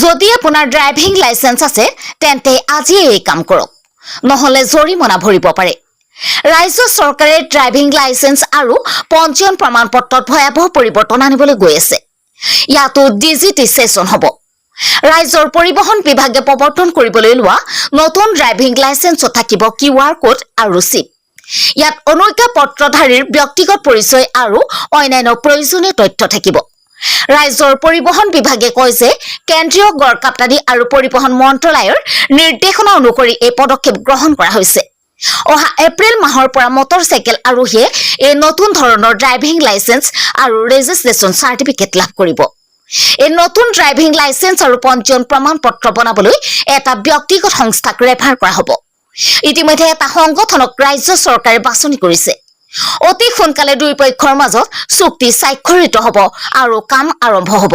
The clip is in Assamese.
যদি আপোনাৰ ড্ৰাইভিং লাইচেন্স আছে, তেন্তে আজিয়ে এই কাম কৰক, নহ'লে জৰিমনা ভৰিব পাৰে। ৰাজ্য চৰকাৰে ড্ৰাইভিং লাইচেন্স আৰু পঞ্জীয়ন প্ৰমাণ পত্ৰত ভয়াৱহ পৰিৱৰ্তন আনিবলৈ গৈ আছে। ইয়াতো ডিজিটাইজেশ্যন হ'ব। ৰাজ্যৰ পৰিবহণ বিভাগে প্ৰৱৰ্তন কৰিবলৈ লোৱা নতুন ড্ৰাইভিং লাইচেন্সত থাকিব কিউআৰ কোড আৰু চিপ। ইয়াত অনুজ্ঞাপত্ৰধাৰীৰ ব্যক্তিগত পৰিচয় আৰু অন্যান্য প্ৰয়োজনীয় তথ্য থাকিব। ৰাজ্যৰ পৰিবহণ বিভাগে কয় যে কেন্দ্ৰীয় গড়কাপ্তানি আৰু পৰিবহণ মন্ত্ৰালয়ৰ নিৰ্দেশনা অনুসৰি এই পদক্ষেপ গ্ৰহণ কৰা হৈছে। অহা এপ্ৰিল মাহৰ পৰা মটৰ চাইকেল আৰোহীয়ে এই নতুন ধৰণৰ ড্ৰাইভিং লাইচেন্স আৰু ৰেজিষ্ট্ৰেশ্যন চাৰ্টিফিকেট লাভ কৰিব। এই নতুন ড্ৰাইভিং লাইচেন্স আৰু পঞ্জীয়ন প্ৰমাণ পত্ৰ বনাবলৈ এটা ব্যক্তিগত সংস্থাক ৰেফাৰ কৰা হ'ব। ইতিমধ্যে এটা সংগঠনক ৰাজ্য চৰকাৰে বাছনি কৰিছে। অতি সোনকালে দুয়ো পক্ষৰ মাজত চুক্তি স্বাক্ষৰিত হ'ব আৰু কাম আৰম্ভ হ'ব।